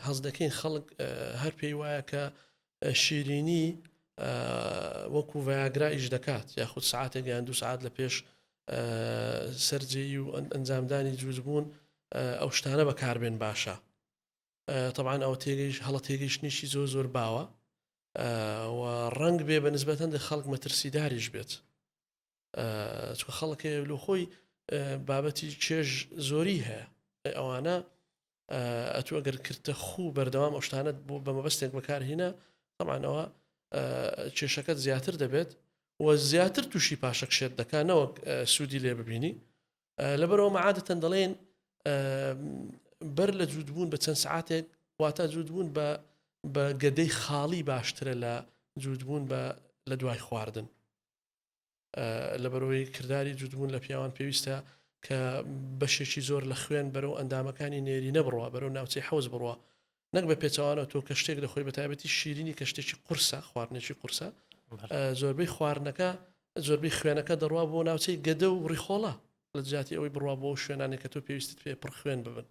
هەست دەکەین خەڵک هەر پێی وایە کە شیرینی وەکو ڤیاگرا ئیش دەکات یاخود سعاتێک یان دو سعات لە پێش سەرجێی و ئەنجامدانی جووتبوون ئەو شتانە بەکاربێن باشە. تەبعەن ئەوە تێگەیش هەڵە تێگەیشتنیشی زۆر زۆر باوە و ڕەنگ بێ بە نسبەت هەندێک خەڵک مەترسیداریش بێت چکە خەڵک هەیە لۆ خۆی بابەتی چێژ زۆری هەیە ئەوانە ئەتو ئەگەر کردە خوو بەردەوام ئەو شتانت بۆ بە مەبەستێک بەکارهینە تەمانەوە کێشەکەت زیاتر دەبێت و زیاتر تووشی پاشەکشێت دەکات نەوەک سوودی لێ ببینی لەبەرئەوە عادەتەن دەڵێن بەر لە جووتبوون بە چەند سعاتێک واتە جووتبوون بە بە گەدەی خاڵی باشترە لە جووتبوون بە لە دوای خواردن لەبەرەوەی کردداری جووتبوون لە پیاوان پێویستە کە بەشێکی زۆر لە خوێن بەرەو ئەندامەکانی نێری نەبڕوە بەرەو ناوچەی حەوز بڕوە نەک بە پێچەوانەوە تۆ کە شتێک دەخۆی بە تایبەتی شیرینی کە شتێکی قورسە خواردنێکی قورسە زۆربەی خواردنەکە زۆربەی خوێنەکە دەڕوا بۆ ناوچەی گەدە و ڕیخۆڵە لە جیاتی ئەوەی بڕوا بۆ شوێنانێک کە تۆ پێویستت پێ پڕ خوێن ببن.